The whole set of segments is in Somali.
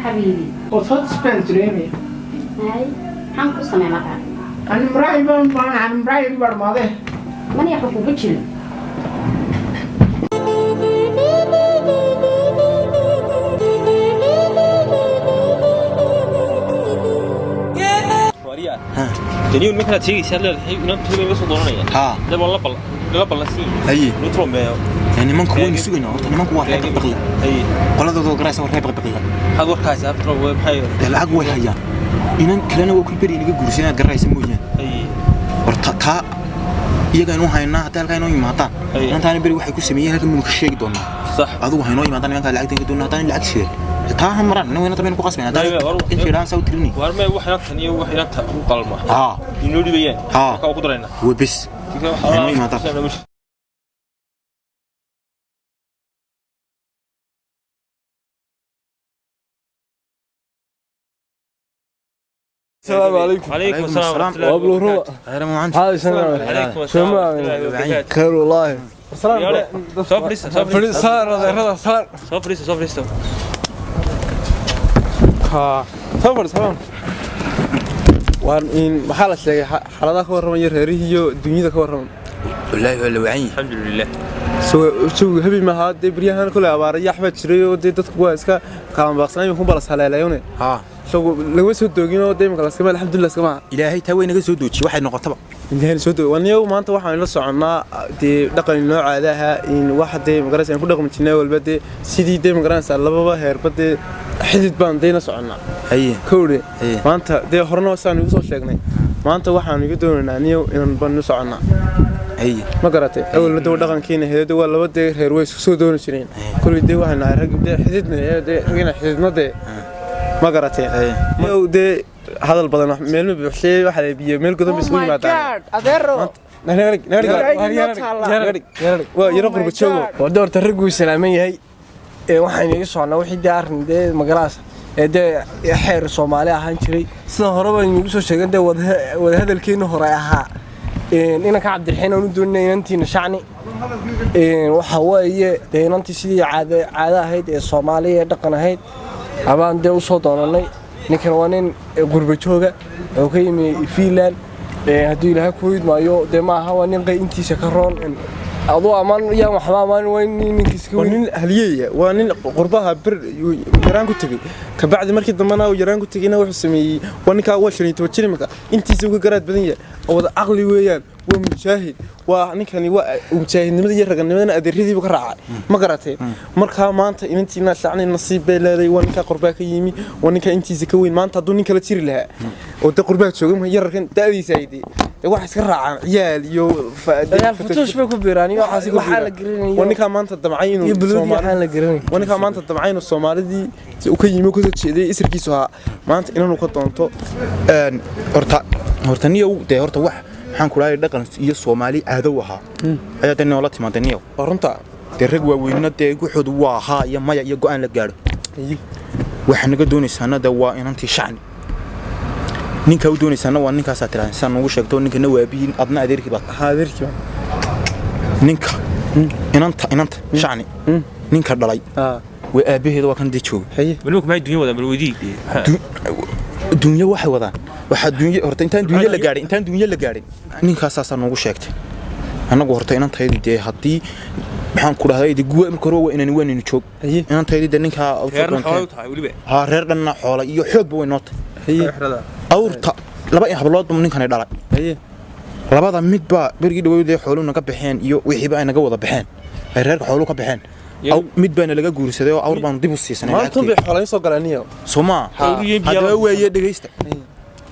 Xabiibi. Qotos baan dareemaya. Hay, maxaan ku samey markaa? Ani muraay baan baan muraay barmaade. Mana waxba kugu jirin. Daniel ninkan aad sheegaysaa leedahay inaan tuulay soo dooranaya. Haa. Dad waa la bal la ballansiin. Haye. Nutro meeyo. Dee nimanku waynu sugaynaa horta, nimanku waa reer baqbaqle. Haye. Qoladooda garaysa waa reer baqbaqle. Maxaad warkaaysaa Abtro way maxay? Dee lacag way hayaan, inan kalena waa ku beri inaga guursan inaad garaysa mooyaan. Haye. Horta taa iyaga inuu haynaa haddii halkaa inoo yimaadaan. Haye. Inantaana beri waxay ku sameeyeen halkan baynu ka sheegi doonaa. Sax. Adigu haynoo yimaadaan nimankaa lacagtan ka doonaa, haddaan lacag sheegin taa ha maraan nin weyna tabaynu ku qasbayna Haye, haddaan inta idhaan saa u tirini. War mee wax inaan tan iyo wax inaan ta u qalma. Haa. Inoo dhibayaan. Haa. Marka ugu daraynaa. Waa bes haynoo yimaadaan. السلام عليكم. عليكم السلام ورحمة الله. وابلو روح. خير ما هذا سلام. عليكم السلام ورحمة الله وبركاته. خير والله. Soo fadhiista, soo fadhiista. صار هذا صار. Soo fadhiista, soo fadhiista. ها تفضل سلام. Waan in maxaa la sheegay xaaladaha ka warramaya reerihii iyo dunyada ka warraman? Wallaahi waa la wacan yahay. Alxamdulilah. Soo jawiga habi maaha dee, baryahan kule abaara yax baa jiray oo dee dadku waa iska qalanbaaqsanay imika bala saleelayone. Haa. Soo lagama soo doogin oo dee imika laskama, alxamdulilah iskama. Ilaahay taa way naga soo doojiyey waxay noqotaba. Ilaahay soo doog waniyow. Maanta waxaan la soconnaa dee dhaqan inoo caada ahaa in wax dee magaranaysa aan ku dhaqmi jirnay walba dee sidii dee magaranaysa lababa heerba dee xidid baan dee la soconnaa. Haye. Kowdhe. Haye. Maanta dee horena saan igu soo sheegnay, maanta waxaan igu doonaynaa niyow inaan baan u soconnaa. Haye. Ma garatay? Awalna dee dhaqankeena heedo waa laba dee reer way isku soo dooni jireen. Kulli dee waxaan nahay rag dee xididna ee dee ragina xididna dee ma garatay? Haye. Niyow dee hadal badan wax meel ma buuxshay, waxa la biyo meel godan bay Oh isugu my yimaadaan. God, adeero. Waa yaro qurba joogo. Waa doorta ragguu salaaman yahay ee waxaan iga socnaa wixii dee arrin dee magalaas ee dee xeer Soomaali ahaan jiray, sida horeba inugu soo sheegan dee wadahadalkeenna hore ahaa inanka Cabdiraxiin aan u doonina inantiina Shacni. Waxa weeye dee inantii sidii caade caado ahayd ee Soomaaliya ee dhaqan ahayd abaan dee usoo doonanay. Ninkan waa nin qurba jooga oo ka yimi Finland. Hadduu Ilaahay ku idmaayo dee maaha, waa nin intiisa ka roon aduu amaan yaan waxba amaan waa nin ninkiisa ka Waa weyn. Nin halyeeya, waa nin qurbaha bir yaraan ku tegey, kabacdi markii dambena uu yaraan ku tegeyna wuxuu sameeyey waa ninkaa waa 15 jir imika, intiisa uga garaad badan yahay oo wada caqli weeyaan. Waa mujaahid, waa ninkani waa mujaahidnimada iyo raganimadana adeeradiibu ka raacay, ma garatay? Markaa maanta inantiina Shacni nasiib bay leedahay. Waa ninkaa qurbaa ka yimi, waa ninkaa intiisa ka weyn. Maanta hadduu nin kala jiri lahaa oo dee qurbaa jooga yararkan da'diisa ay dee wax iska raacaan ciyaal iyo Ciyaal futuush bay ku biiraan iyo waxaas ku waxaa la biiraan. garanayo. Waa ninkaa maanta damcay inuu iyo buluudi Soomaali- waxaan la garanayn. Waa ninkaa maanta damcay inuu Soomaalidii uu ka yimi oo kasoo jeeday isirkiisu ahaa maanta inuu ka doonto. Horta niyow dee horta wax maxaan ku dhahay dhaqan iyo Soomaali caado u ahaa ayaa dee noola timaadee niyow. Waa runta. Dee rag waaweynna dee waxoodu waa haa iyo maya iyo go'aan la gaadho. Waxaa naga doonaysaana dee waa inantii Shacni, ninkaa u doonaysaana waa ninkaasaa tiraahdan saa noogu sheegto. Ninkana waa aabbihiin, adna adeerkii baad. Haa, adeerkii baan. Ninka inanta Shacni ninka dhalay haa waa aabbaheeda, waa kan dee jooga. Haye. Nimanku maxay dunya wadaan bal weydii. Dunyo waxay wadaan, waxaa dunyo horta intaan dunyo la gaadhin, intaan dunyo la gaadhin ninkaasaasaa noogu sheegtay. Annagu horta inantaydi dee haddii maxaan ku dhahday dee guwa marka hore waa inani waanaynu joog. Haye. Inantaydi dee ninkaa u soo Reerna xoolo doonteen. u tahay weliba. Haa, reer dhanna xoola iyo xoogba way noo tahay. Haye. Awrta laba habloodba ninkani dhalay. Haye. Labada midbaa berigii dhaweyd dee xooluhu naga baxeen iyo wixiiba ay naga wada baxeen, ay reerka xooluhu ka baxeen. Mid baana laga guursaday oo awr baanu dib u siisanay Maantun bay lacagtii. xoolayn soo galeen niyo. Soo maa haddaba weeye dhegaysta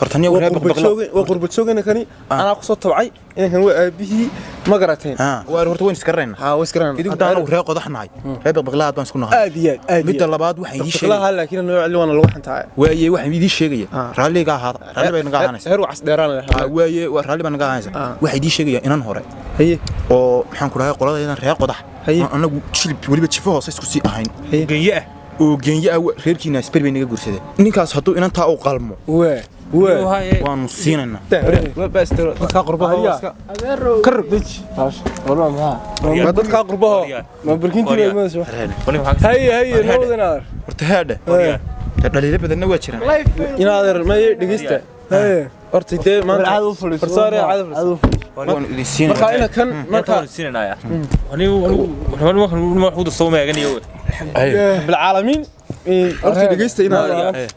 horta niyo Waa reer qurba baqbaqlo. jooga, waa qurba jooga ninkani, anaa kusoo tabcay inankan, waa aabihii, ma garateen? Haa, waa horta wayn iska Haa, waa iska idinku haddaan anagu reer qodax nahay, reer baqbaqlahaad baan isku nahay. Aad iyo aad, aad iyo Midda labaad waxaan idiin sheegaya Baqlaha laakiin noo celi waana lagu xantaa. Waaye waxaan idiin sheegaya raalliga ahaada, raalli bay naga ahaanaysa. Heer wacas dheeraan leh. Haa, waaye waa raalli baa naga ahaanaysa. Ah. Waxaan idiin sheegaya inan hore Haye. oo maxaan ku dhahay qoladaydan reer qodax Haye. oo anagu jilib weliba jifo hoose isku sii ahayn. Haye. Genya ah. Oo geenye ah reerkiina isber bay naga guursadeen. Ninkaas hadduu inantaa u qalmo wee wee waanu siinaynaa. Dadkaa qurbaha waa iska Adeero. Karib deji. Walba maxaa? Waa dadkaa qurbaha. Ma barkintii bay imanaysa? Haye haye, nabadin adeer. Horta heedhe. Dhaliilo badanna waa jiraan. Inaadeer may dhegeysta. Horta dee maanta caad u fadhiiso. Farsaare caad u fadhiiso. Waan idin siinaya. Marka ina kan marka siinaya anigu anigu anigu wax u dirso ma eeganayo. Bilcaalamiin horta dhegeysta inaadeer.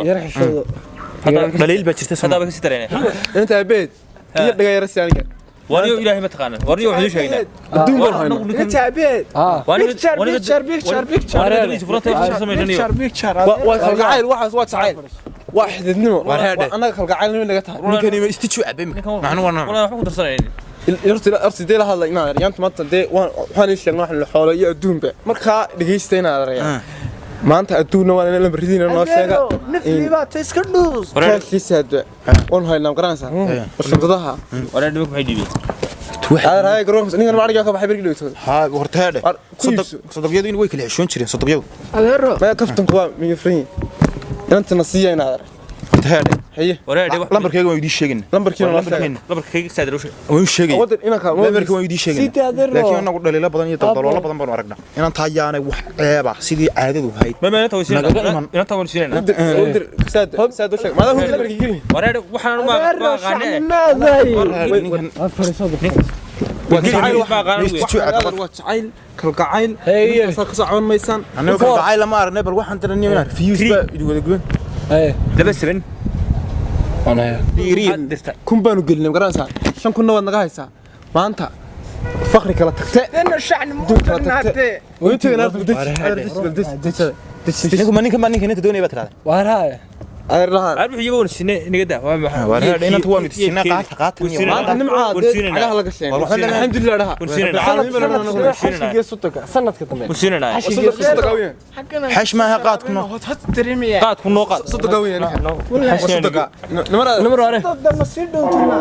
Yar xishooda. Dhaliil baa jirta. Hadda ba ka sii dareene. Inta abeed iyo dhagayara si aniga. Wariyo ilaahay ma taqaana. Wariyo waxaan sheegnaa. Adduun baan haynaa. Inta abeed. Picture, picture, picture, picture. Picture, picture. Waa kalgacayl waxaas, waa jacayl, waa xididnimo, annaga kalgacaylnimo naga tahay. Ninkani ma istijuu cabay imika. Macnuhu waa nooc. Walaa wax ku darsanaynin. Horta horta dee la hadla inaadeer yaanta maanta dee waan waxaan ii sheegnaa waxaan xoolo iyo adduunba. Markaa dhegeysta inaadeer maanta adduunna waa inaan lambarridiina noo sheega. Nifli baa ta iska dhuus. Kaashiisa hadda waan haynaa garanaysaa shandadaha. Waraa nimanku maxay dhiibeen? Adeer haya garoonka ninkan macarigaa ka baxay bergi dhowtooda. Haa, horta heedhe. War, ku iibso. Sodogyadu in way kala xishoon jireen sodogyadu. Adeero. Maya kaftanku waa miga furan yihin inantana siiya inaadeer. Horta heedhe. Haye. Waraa wax lambarkayga waan idiin sheegaynaa. Lambarkiina noo sheega. Lambarkeena. Lambarka kayga saadar u sheeg. Waan sheegay. Wadan inanka lambarka waan idiin sheegaynaa. Sii adeero. Laakiin anagu dhaliilo badan iyo daldaloolo badan baanu aragnaa. Inaan taa yaanay wax ceeba sidii caadadu ahayd. Ma inta way Nagaga siinayna. iman. Inta waan siinayna. Udir saad saad u sheeg maadaama hubi lambarkii gelin. Waraa waxaan ma Adeero, aqaanee. shacnimaaday. Ninkan Waa jacayl. Ma aqaan. Istijuu cabay. Waa jacayl kalgacayl intaasaa ka soo caban maysaan. Anagu kalgacayl lama aragnay, bal waxaan tiranay inaan fiyuus baa idin wada guban. 27. Diiriye. Dirta. 1000 baanu gelinay magaranaysaa, 5000-na waad naga haysaa maanta fakri kala tagte. Dena shacnimo Adduun kala darnaatee. tagte. Way tagan ardu deji. Ninku ma ninkan baa ninkan inta doonaya baa tiraahdaa. Waar Adeer lahaan. Aad wixii iyaga siinay inaga daa. Waa maxay? Waar heedhe, inanta waanu idin siinaa, qaata qaata niyo. Maanta nimcaa dee cagaha laga sheegay. Alxamdulilah dhaha. Xashigiyo soddonka sanadka dambe. Waan siinayna. Soddonka weyn. Xash maaha qaadkuna. Hot hot dareemaya. Qaadku noo qaad. Soddonka weyn. Soddonka. Nimara Namar hore. Dad sii dhowtina.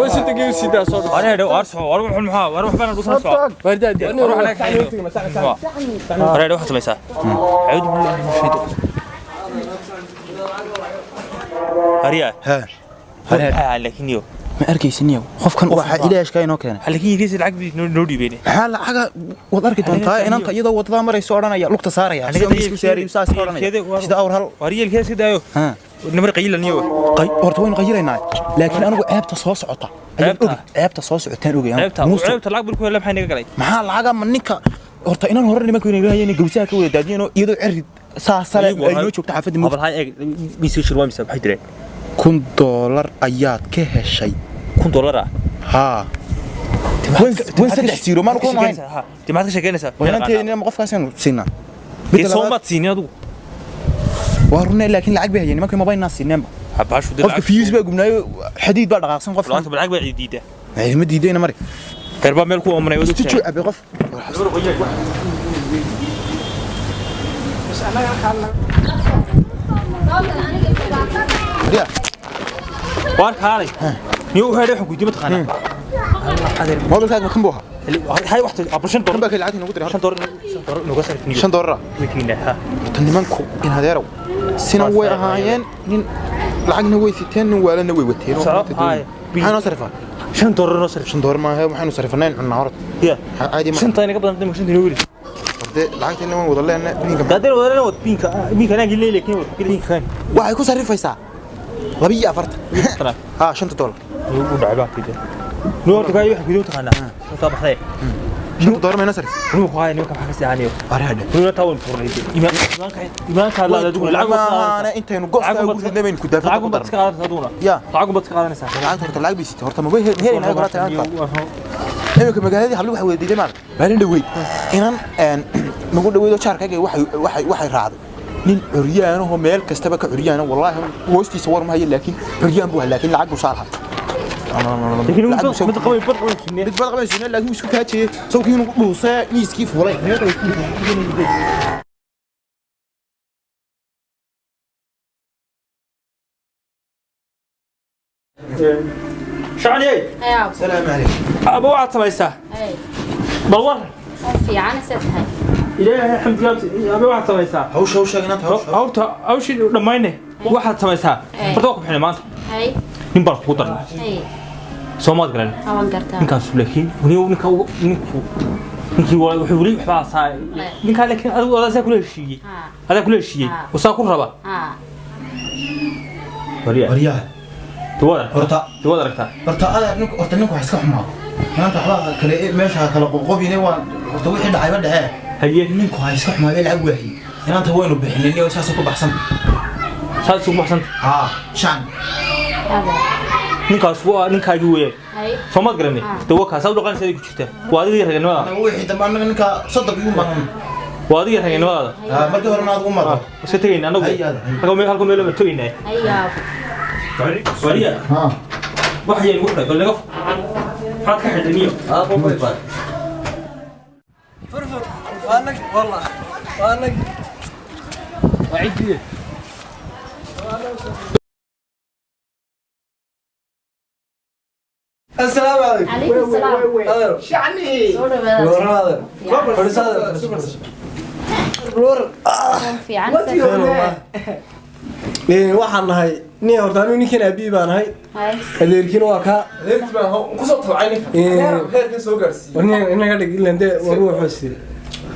Way soddonka sii daa soo. Waraa heedhe waar soo waar wuxuu maxaa waar wax baan dhusan soo. Waar daa daa. Waraa heedhe waxaad samaysaa. Acuudu billahi min shaytaan. Ariya. Ha. Haa laakiin yo. Ma arkaysin niyow. Qofkan waxa ilaashka inoo keenay. Laakiin yiriis lacag bi noo dhiibeen. Maxaa lacaga waad arki doontaa inanta iyadoo wadada marayso odhanaya lugta saaraya. Aniga Sidoo miisku saaraya saas odhanaya. Sida awr hal. Waar yeelkeeda iska daayo. Ha. Namar qayilan yo. Horta waynu qayiraynaa. Laakiin anigu ceebta soo socota. Ayaan Ceebta? ogi. Ceebta soo socotaan ogay. Ceebta ceebta lacag bil ku helay maxay naga galay? Maxaa lacaga ma ninka horta inaan hore nimanku inay ilaahayeen gawsaha ka wada daadiyeen oo iyadoo cirid saasale ay noo joogto xaafadda Abal hay eeg miiska shir waa mise maxay direen? $1000 ayaad ka heshay. $1000 ah. Haa. Wan saddex siiro maan ku ahayn. Dee maxaad ka sheekeynaysaa? Inanteena ma qofkaasaynu siinaa. Dee soo maad siinin adigu. Waa runay laakiin lacag bay hayeen nimankii ma baynaa siineenba. Baashu dee Qofka fiyuus baa gubnaayo xadiid baa dhaqaaqsan qofka. Lacagta lacag baa ciidiida. Ma diidayna mari. Reer baa meel ku oomanay wada. Istijuu cabay qof. Riya, Waar kaalay. Niyo wuxuu waxaan ku weydiiyey ma taqaanaa? moobilkaaga ma kan buu ahaa? Hay waxta abal shan Kan doolar. baa kay lacagta inoogu diray Shan horta. doolar shan doolar nooga sarif niyo. $5 ah. Weydiinaa ha. Horta nimanku in adeerow sina way ahaayeen nin lacagna way siteen nin waalana way wateen oo Soco, maanta doonay. haye. Maxaa noo sarifaa? $5 noo sarif. $5 maaha waxaanu sarifanayn cunnaa horta. Ya. Caadi ma. Shanta inaga badan shanta inoo weli. Horta lacagta inaan wada leenna ninka Daadeen wadana wad binka binka anaa gelin laakiin wad binka kan. waxay ku sarifaysaa 42. Haa $5. U dhacay baa kida. Noo horta kaay waxa gudaha taqaanaa. Soo baxday. $5 ma noo sarif. Nuu qaay nimanka waxa ka saaniyo. Arahadhe. Nuu taa waan furnay. Iimaanka iimaanka la adigu lacag maana intaynu go'sta ugu ridnay baynu ku daafada lacag ku baad iska darnay. qaadanaysaa aduguna. Ya. Lacag baad iska qaadanaysaa. Lacagta horta lacag bay sitay horta ma way helayna kala tahay. Iminka magaaladii habli waxa weydiiday maarag maalin dhaweyd inan nagu dhaweyd oo jaarkayga waxay raacday nin curyaanahoo meel kastaba ka curyaana wallaahi hoostiisa war ma hayo laakiin curyaan buu ahaa laakiin lacag buu saar lahaa. Laakiin mid qabay bad qabay sinee. Mid bad qabay sinee laakiin wuu isku kaajiyey sawkii inuu dhuusee miiskii fuulay. Shacniyey. Ayaa. Salaamu calaykum. Aba waxaad samaysaa. Ay. Bal war. Fiican isaad tahay. Ilaahay alxamdulillaah aba waxaad samaysaa. Hawsha hawsha inanta hawsha. Hawrta hawshii dhammayne waxaad samaysaa. Horta waa ku bixinay maanta. Ay. Nin baan kugu darnay. Ay. Soomaad garan. Waan gartaa. Ninkaas laakiin ninka ninku Ninkii waa wuxuu weli waxbaa saa ninkaa, laakiin adigu adaa saa kula heshiiyey. Adaa kula heshiiyey oo saa ku raba. Wariya. Waryaha. Dee waad aragtaa. Horta. Dee waad aragtaa. Horta adeer, ninku, horta ninku wax iska xumaa maanta, waxba kale meesha kala qobqobine, waa horta wixii dhacayba dhacee. Haye. Ninku ha iska xumaadee, lacag waahiye, inaanta waynu bixinin iyo saasay ku baxsan. Saas isugu baxsanta. Haa, shan. Ninkaas waa ninkaagii weeyaan. Soo maad garanay? Dee waa kaasaa u dhaqanaysa ku jirta, waa adiga iyo raganimadaada. Anaga wixii dambe annaga ninka soddon igu maran. Waa adiga iyo raganimadaada. Haa, markii horena aad ugu marto. Iska tegayna anagu. Hay, hay. Halka meel, halka meel baan tegaynaa. Wariya. Haa. Wax yar igu xidhay bal naga maxaad ka xidhay niyo? Furfur waa nag, wallah waa nag, waa cidiye. السلام عليكم. Calaykum salaam. Adeer. Soo dhawaada. Warran adeer. Fadhiiso adeer, fadhiiso, fadhiiso. Warran. Fiican. Khayr wallah. Waxaan nahay nin, horta anigu ninkan aabbihi baan ahay. Adeerkiina waa kaa. Adeerkii baan kusoo tabcay ninka heerkan soo gaarsiiyey. War nin inaga dhig ilaan dee, war wuxuu siri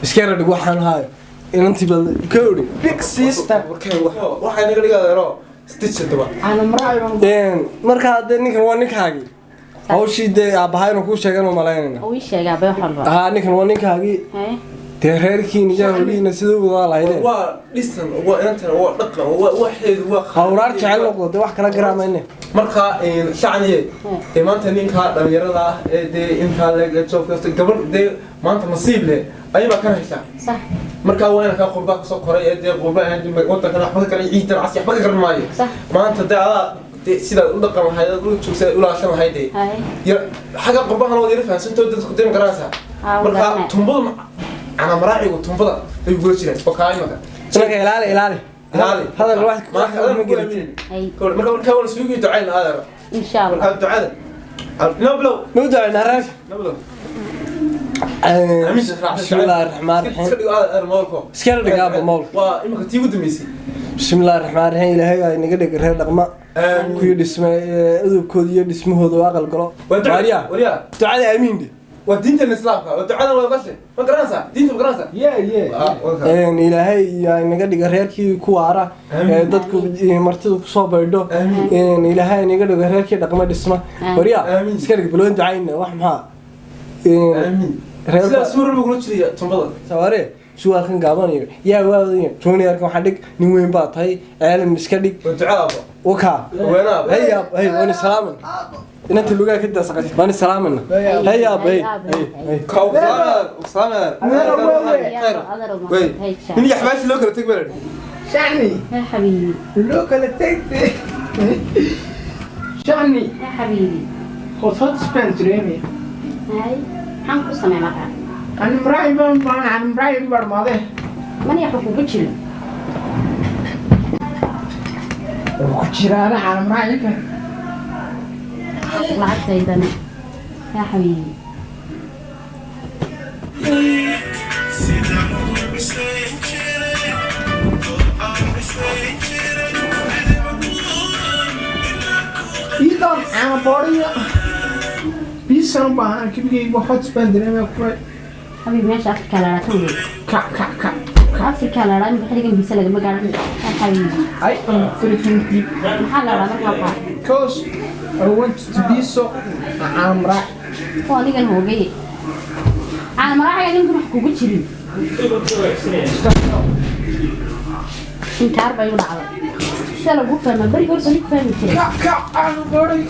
iska yara dhig, waxaan hayo inantii bal ka odhi. Big sister. Waxay naga dhiga adeero stitch daba. Markaa dee ninkan waa ninkaagii, hawshii dee aabbahay inuu kuu sheegan u malaynayna. Uu ii sheegaa bay wax walba. Haa, ninkan waa ninkaagii. Dee reerkiina iyo hawlihiina sida u wadaa lahaydeen. Waa dhisan, waa inantana, waa dhaqan, waa waxeedu waa Hawraar jecel noqdo dee, wax kala garaamayne. Marka shacniye dee maanta ninka dhalinyarada ah ee dee intaa leeg joogta, gabadh dee maanta nasiib leh ayabaa kana heshaa. Sax. Marka waa inankaa qurbaa kasoo koray ee dee qurba ahaan wadankan waxba ka garan, ciidan casi waxba ka garan maayo. Sax. Maanta dee adaa dee sidaad u dhaqan lahayd, aad u joogsaad u laashan lahayd dee xagga qurbahana waad yara fahansantoo dadku dee ma garanaysaa. Marka Garanaya. Tumbada canamaraacigu tumbada ay gula jiraan oo kaa imaka. Inanka ilaali, ilaali. Ilaali. Hadal wax maanta wax adan ma ku gelin. aaminaynin. Hay. Marka waan isugu ducayn lahaa adeero. Insha Allah. Marka ducada no blow. Ma u ducaynaa reer? No blow. Bismillaahi raxmaan iska raxiim. Dhigo adeer moolko. Iska dhig aabba moolka. Waa imika tii ugu dambeysay. Bismillaahi raxmaan raxiim, Ilaahay aa inaga dhig reer dhaqma kuwii dhisma udubkooda iyo dhismahooda u aqal galo. Waa duca. Waaryaa. Waryaa. Ducada aamiin dhe. Waa diinta islaamka, waa ducada, waa gashe, ma garanaysaa diinta, ma garanaysaa? Yeah. Ilaahay iyo inaga dhiga reerkii ku waara ee dadku martidu kusoo baydho. Ilaahay inaga dhigo reerkii dhaqma dhisma. Waryaa. Aamiin. Iska dhig balwan ducayna wax maxaa. Aamiin. Reerka sidaa suurar buu kula jiraya tumbada. Sawaare suwaalkan gaabanayo yaa waadayo juniorka, waxaa dhig nin weyn baa tahay, caalam iska dhig. Waa ducada aabo. Wakaa. Weenaaba. Hey aab, hey, waan salaaman, inanta lugaa ka daasaqay, waan salaamana, hey aab, hey hey hey. Wey nin yaxbaashi loo kala teg baa la yidhi. Shani. يا حبيبي. Loo kala tagtay. Shani. يا حبيبي. Hot spent dareemaya. هاي maxaan ku samey markaa? Aan muraay baan baan aan muraay baan maade. Mana yaxa kugu jirin. Ku jiraan aan muraay ka. Lacagtaydana يا حبيبي. Idan aan boriya. Bisan baan kibigayga hot spent dareemaya ku. حبيبي meesha Afrika la ka weyn. Ka ka ka. Afrika la dhaa xilligan biisa lagama garan يا حبيبي. I am freaking deep. Maxaa la dhaa markaa waxaa? Because I want to be so aan muraay. Oo anigan hoogay caana maraacaga ninkan wax kugu jirin, inkaar bay u dhacday sida lagu fahmaa beriga horta nin fahmi jiray. Ka ka aan boriya.